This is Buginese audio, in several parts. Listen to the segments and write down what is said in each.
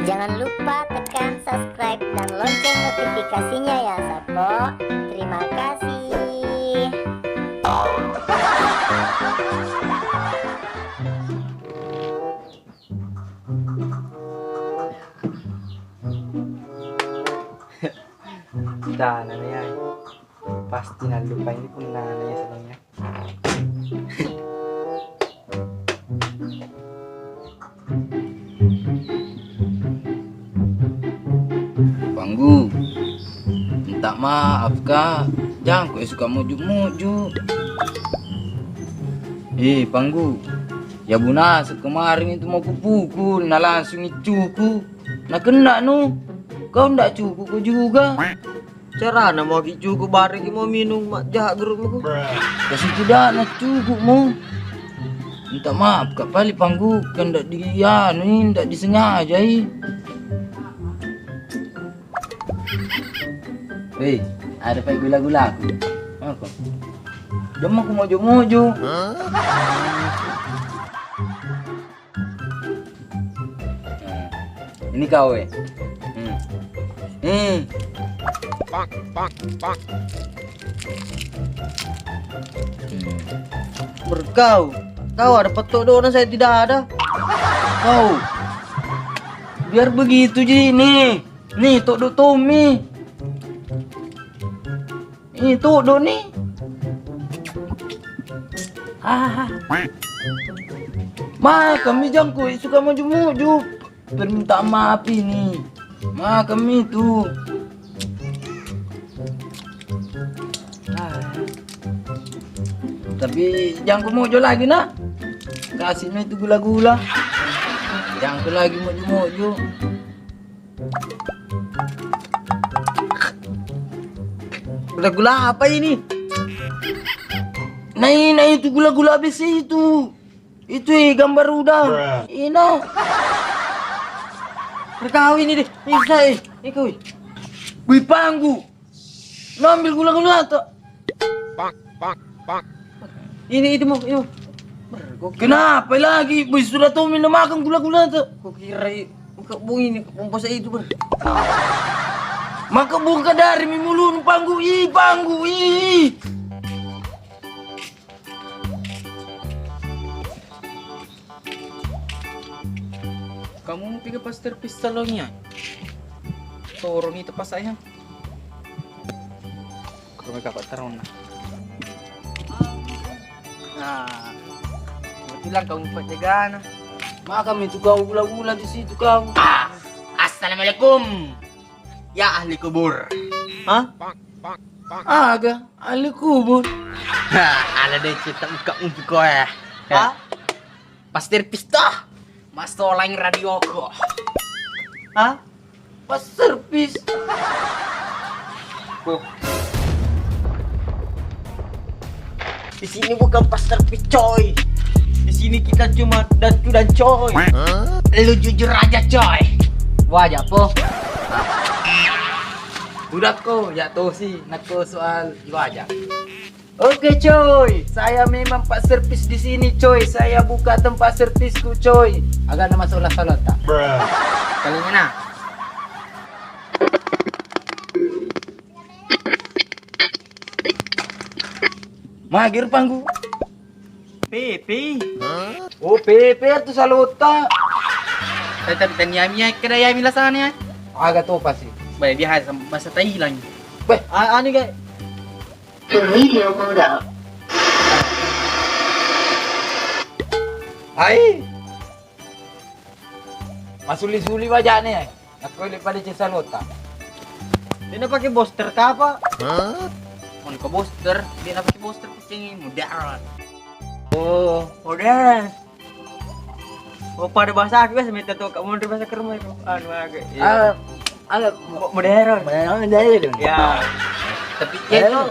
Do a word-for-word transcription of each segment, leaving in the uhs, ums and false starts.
Jangan lupa tekan subscribe dan lonceng notifikasinya ya, Sappo. Terima kasih. Tana ni ai. Pasti nallupai ni punnana ya senengnya. Panggu, minta maaf ka, jangko e suka muju-muju. Eh, Panggu, ya bunasa kemarin itu mau kupukul, na langsung icuku, na kena nu, kau ndak cuku ko juga. Carana mau ki cukup bareng ki mau minum, mak, jahat gerut muku. Kasi tidak na cukup mu. Minta maaf ka pali Panggu, kan ndak di anu, ndak disengajai. Hei, ada pai gula-gula aku. Apa? Dong mau mojo-mojo. Ini kau, eh. Hmm. Hmm. Hmm. Berkau, kau ada petok dona, saya tidak ada. Kau, biar begitu ji nih. Nih, todo Tommy. Ih, todo ni. Ah. Maka mi jangko suka muju-muju. Permintaan maaf ini. Maka mi tu. Ah. Tapi jangko muju lagi na. Kasih mi tu gula-gula. Jangko lagi muju-muju. Gula-gula apa ini? Nah, nah itu gula-gula besi itu. Itu, eh, gambar udang. Ina. Berkau ini deh. Bisa, eh. Iko, eh. Wih, Panggu. Lo ambil gula-gula tuh. Ini, itu mau, itu. Kenapa lagi? Wih, sudah tahu minum makan gula-gula tuh. Kau kira i-, kebun ini, kebun puasa itu, Bang. Maka buka dari mi mulunu Panggu, ih, Panggu, ih. Kamu mau pikir pas terpisah lo nya? Sorong itu pas saya. Kurang kapak terona. Nah, bilang kamu pajagana. Maka mi tu kau gula-gula di situ kau. Ah, assalamualaikum. Ya ahli kubur. Hah? Aga ahli kubur. Ha, ala deh cerita buka umpi koe. Hah? Pastir pista. Mas toleng radioko. Hah? Pas servis. Di sini bukan pas servis, coy. Di sini kita cuma dan dan coy. Lu jujur aja, coy. Waja po. Udah ko, ya tosi, nako soal waja. Oke coy, saya memang Pak Servis di sini coy. Saya buka tempat servisku coy. Agak nama salah salah tak? Kalinya nah. Magir Panggu. P P. Oh, P P tu salota. Tapi tani yami ya, kena yami lasanya. Agak to pasti. Baik, biasa bahasa Thailand. Beh, anu kayak. Hai. Masuli-suli wajane. Aku le pada cesa lota. Dia nak pakai booster kapa? Hah? Mau ke booster, dia nak pakai booster kucing ini mudarat. Oh, udah. Oh, pada bahasa aku biasa minta tuh kamu dari bahasa Kerma itu. Anu, agak. Iya. Ah, agak mo-, modern. Modern, modern. Ya. Tapi ya itu,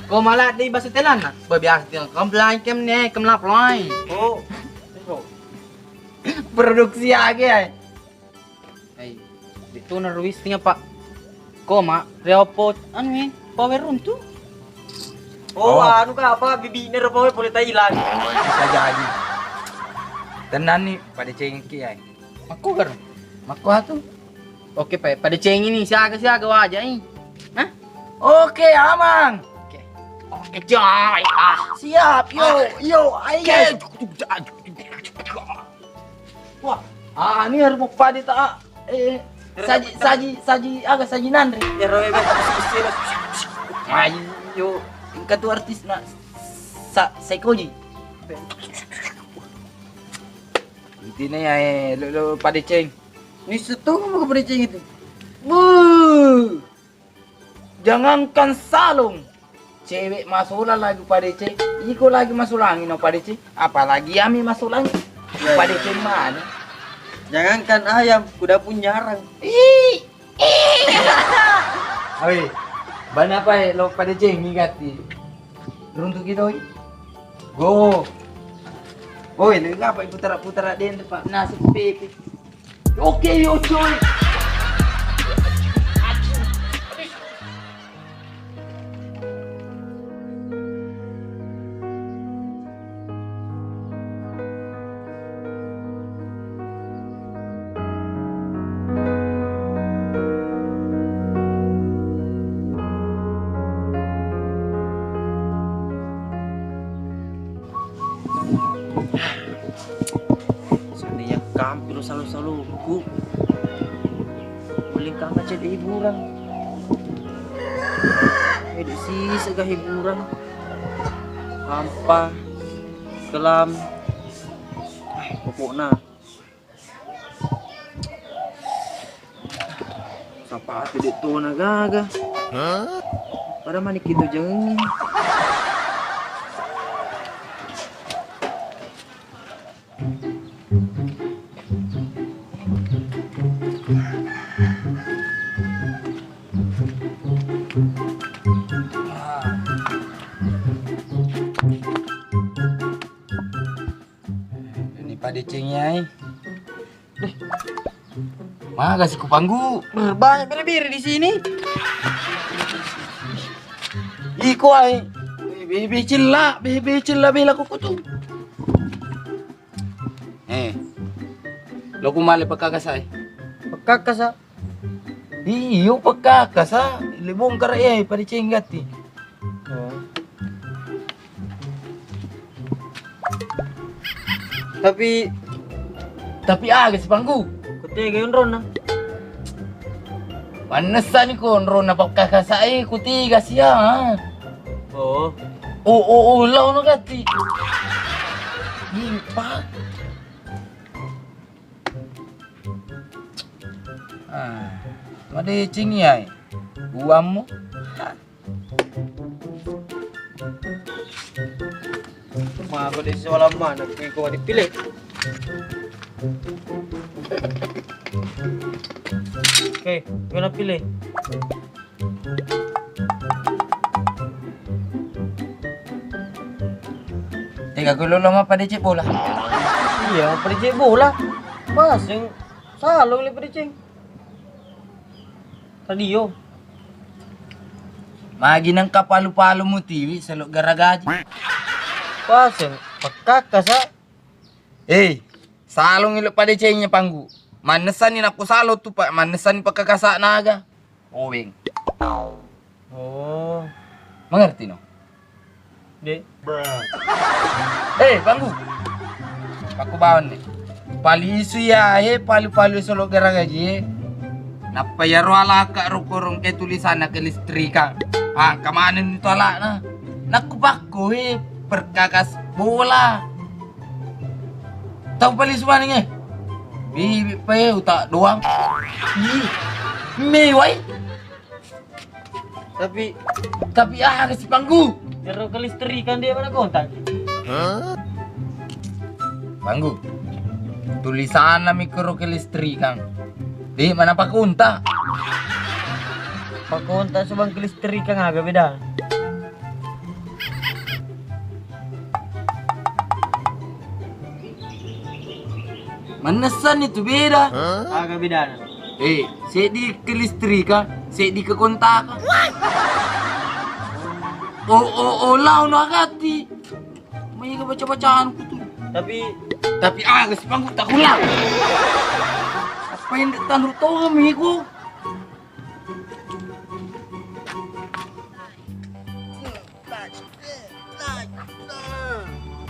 kok malah di bahasa Thailand nah? Biasa dia, "Kamu belanja kem nih, kamu lapor lain." Oh. Produksi aja ya. Hai, itu na ruis tinggal, Pak. Koma, reopo, anu, eh, power room tuh. Oh, anu kah, apa, bibine ro power boleh Thailand. Bisa jadi. Tenang nih, pada cengki ya. Aku kan. Makkuatu. Oke, pa-, padecengi ni, siaga-siaga waja i. Hah? Oke, Amang. Oke. Oke, coy. Ah. Siap, yo, yo, ayo. Oke. Wah, ah, ini harus mau padi tak? Eh, saji, saji, saji, aga saji nanre? Ya, roe, be. Ayo, engka tu artis na sa-, Saikoji. Intinya ya, eh, lo, lo padeceng. Nisu tu mau padeceng itu. Wuh. Jangankan salong, cewek masola lagi padeceng. Iko lagi masolangi no padeceng, apalagi ami masolangi. Ya, ya. Padeceng mana? Jangankan ayam, kuda pun nyarang. Ih. Ih. Awe, bana apa, eh, lo padeceng gatti. Runtuki toi. Go. Oi, le ngapa putara-putara den, Pak? Nasi pepe. Oke, yo, coy. Sania kampi lo salo-saloku. Uleng kama cedde hiburan. Ede sisa ga hiburan. Hampa, kelam. Eh, pokokna. Sapatu de tona gaga. Pada mani kita jangan. Ini padecengi ai. Maga si kupanggu. Banyak bere-bere di sini. Iko ai. Bebe cella, bebe cella bela kukutu. Eh. Lo ku male pekkakasa. Pekkakasa. Iyo, pekkakasa. Le bongkar e, padecengi gatti. Oh. Tapi, tapi aga sipanggu? Kutega onronna. Mannessani ko onronna pekkakasa e, kutega sia. Oh. Oh, oh, oh, lao no gatti. Impa. Ah, madecengi ai. Buammu. Mako de sola mana, ko dipile. Oke, guna pile. Tega ko lolo mappadeceng bola. Iya, mappadeceng bola. Paseng salong le padeceng. Radio. Magi nengka palu-palu mutiwi selo garagaji. Paseng pekkakasa. Eh, salong ilo padecengi panggu. Mannessani nakko salo tu, Pak, mannessani pekkakasa naga. Oweng. Oh. Mengerti no? De. Eh, panggu. Pakku bawanni. Palisu ya, eh, palu-palu solo garagaji, eh. Nappa yaro alaka ro korong ke tulisanna kelistrikan. Ah, kemana ni tu alakna? Nakku pakku, eh, perkakas bola. Tau palisu maneng, eh. Bibi pe utak doang. Ih, mewai. Tapi, tapi aga sipanggu? Ero kelistrikan dia mana kontak? Panggu. Tulisanna mi kero kelistrikan. Di mana pakunta? Pakunta subang kelistrikan aga beda? Manessani tu beda. Aga bedana? Eh, seddi kelistrikan, seddi kekontakan. Oh, oh, oh, lao no agatti. Mega baca-bacaan ku tu. Tapi, tapi aga sipanggu takulang. Pain tanru tongeng miku.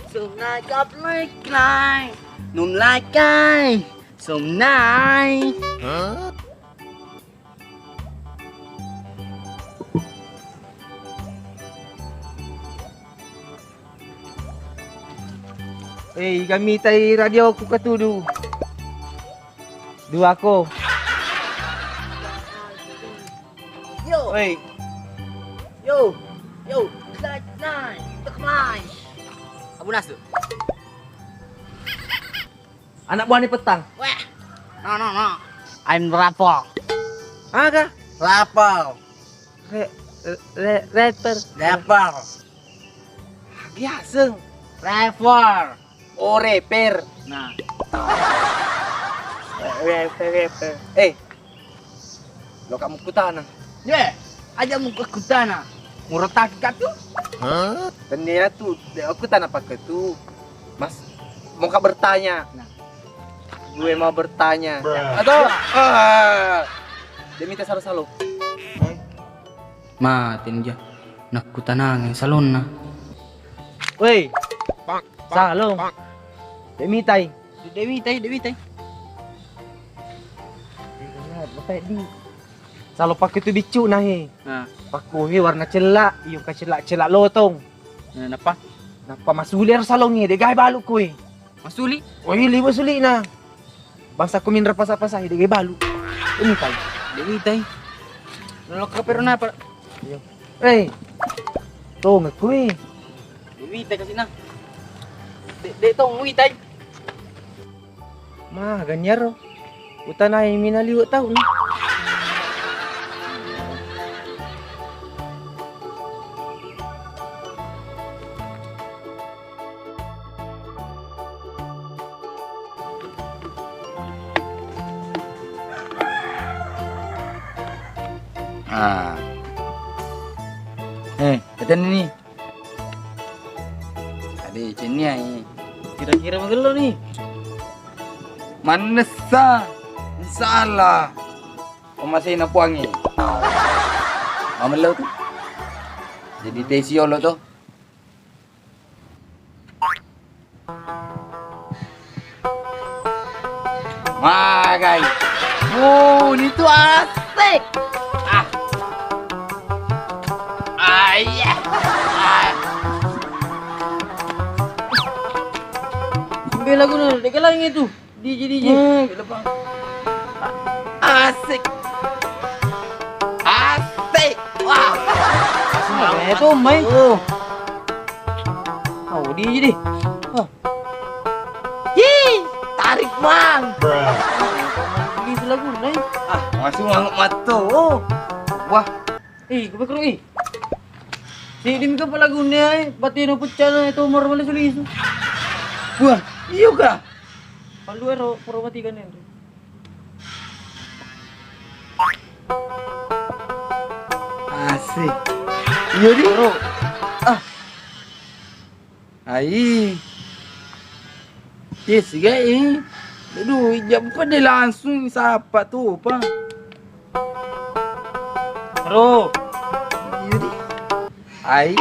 Sum nai kap lai klai. Num lai kai. Sum nai. Eh, iga mitai radio ku katudu. Dua ko. Yo. Oi. Yo. Yo. Nine, nine. Tek nine. Abu Nasu. Anak buah ni petang. Wah. No, no, no. I'm rapper. Aga? Rapper. Re-, re-, rapper. Rapper. Biasa. Rapper. Oh, rapper. Nah. Rapper, rapper. Eh, lo kamu kutana. Ye, aja mu kutana. Murotaki katu. Hah? Tania tu, de aku tana pakai tu. Mas, mau kak bertanya? Nah. Gue mau bertanya. Atau, ah, dia minta salo-salo. Mate ni ja. Nakkutanangi salonna. Woi, salong. Dek mitai. Dek mitai, dek mitai. Salo pakai tu biccu nahe. Nah. Pakuhe warna cella, iyo ka cella-cella lotong. Nah, napa? Napa masuli ero salonge, de gae balu kue. Masuli? Oh, iya, liwe sulina. Bangsa ku minra pasa-pasa, de gae balu. Ini tai. De mitai. Nolo kapero napa? Iya. Eh. Tong kue. De mitai kasina. De, de tong mitai. Magani aro. Utanai mina liwe tau na. Ah. Eh, katanya ni. Ade cenniai. Kira-kira magello ni. Mannessa. Insya Allah. Pemasena puangi. Mamello tu. Jadi tesi olo to. Magai. Oh, ini tu asik. Ah. Ah, iya. Ah. Bela guna, de kelang itu. D J, D J. Hmm, gila, Bang. Asik. Asik. Wah. Asik, eh, tuh, Mai. Oh. Oh, D J deh. Wah. Hi, tarik, Bang. Ini lagu, Nai. Ah, masuk mangut mata. Oh. Wah. Eh, gue pikir, eh. Si dim ke pelagu ni, eh. Batino pecah, eh, tumor malah sulis. Wah, iya kah? Palu ero, pura mati kan, Henry. Asik. Iya, di. Bro. Ah. Ai. Yes, ga, eh. Aduh, jam pada langsung sapa tu, apa? Bro. Iya, di. Ai.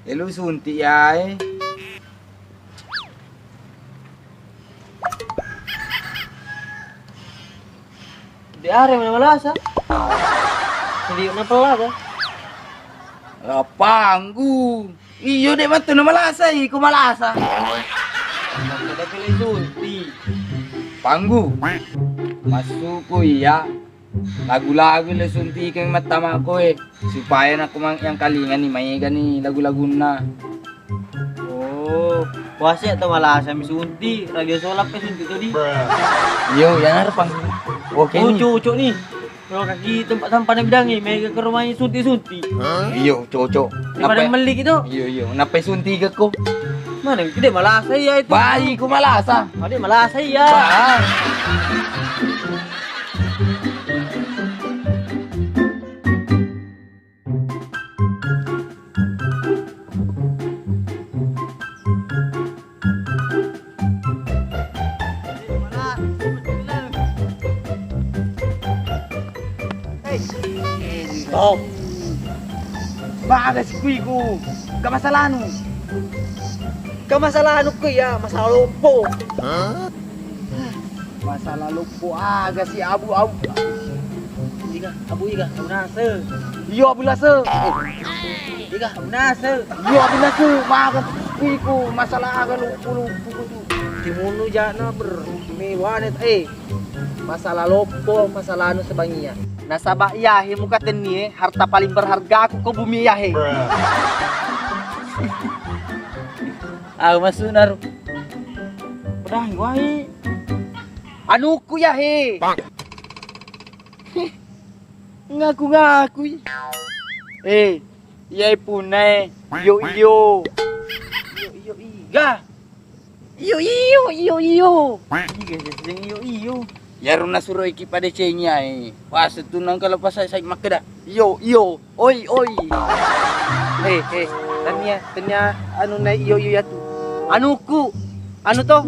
Elo suntik ya, eh. De are mana malasa. Jadi na pella ta? Lapanggu. Iyo, de matu na malasa, iko malasa. Ada kali suntik. Panggu. Masukku iya. Lagu-lagu le suntikeng mattama koe, supaya nakko mang-, yang kalingani maegani lagu-lagunna. Oh, wase to malasa mi sunti, radio solap ke sunti to di. Iyo, yang harapang. Oke ni. Cocok, cocok ni. Kalau kaki tempat sampah na bidangi, mega ke rumah sunti-sunti. Iyo, cocok. Daripada melli gitu. Iyo, iyo. Napai sunti ke ko? Mana gede malasa iya itu. Bayi ku malasa. Ade malasa iya. Bah. Oh. Baga si kuiku. Ga masalahnu. Ga masalahnu ku ya, masalah loppo. Masalah loppo aga si abu-abu. Iga, abu iga, abu nase. Iyo, abu nase. Iga, abu nase. Iyo, abu nase. Baga si kuiku. Masalah aga loppo-loppo ku tu. Timunu jana ber mewane eh. Masalah loppo, masalah anu sebangia. Nasaba iyahe muka tennie harta paling berharga aku ko bumi iyahe. Ah, masuk naru. Udah, wai. Anuku iyahe. Ngaku-ngaku. Eh, iya punna e. Iyo, iyo. Iyo, iyo, iga. Iyo, iyo, iyo, iyo. Iga seseng iyo, iyo. Iyaro nasuro iki padecengi ae. Wah, setunang kalau pas saya makkeda. Iyo, iyo. Oi, oi. Eh, eh. Tania, tania anu na iyo, iyo ya tu. Anuku. Anu to.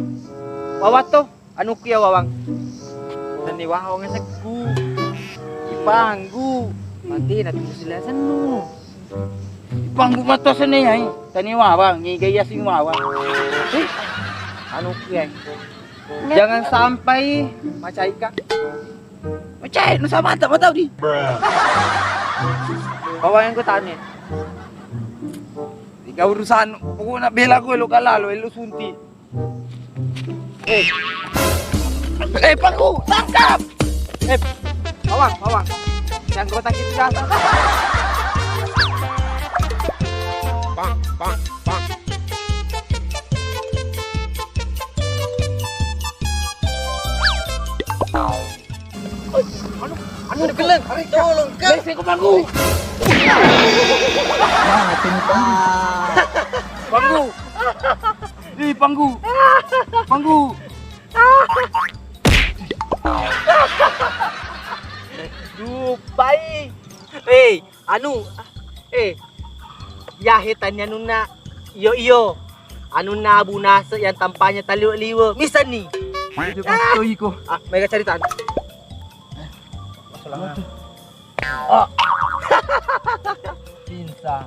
Wawat to. Anuku ya wawang. Tani wawang sekku. Ipanggu. Mati na tu sila sennu. Ipanggu mata sene ai. Tani wawang ngiga iya sing wawang. Eh, anuku ya. Jangan sampai macai ka. Macai nu sama tak mau tahu di. Wawang yang ku tanya. Tiga urusan, pokoknya bela gue lo kalalo, lo sunti. Eh. Eh, paku, tangkap. Eh, bawang, bawang. Jangan kau sakit jangan. Bang, bang, bang. Anu, anu geleng. Tolong, Kak. Bese ku panggu. Mati ni panggu. Panggu. Ih, panggu. Panggu. Dupai. Eh, anu, eh, yahe tani anunna. Iyo, iyo. Anunna Abu Nasek yang tampaknya taliwe-liwe. Misalni. Itu kan iko. Ah, mega cerita. Masalah. Ah. Pingsan.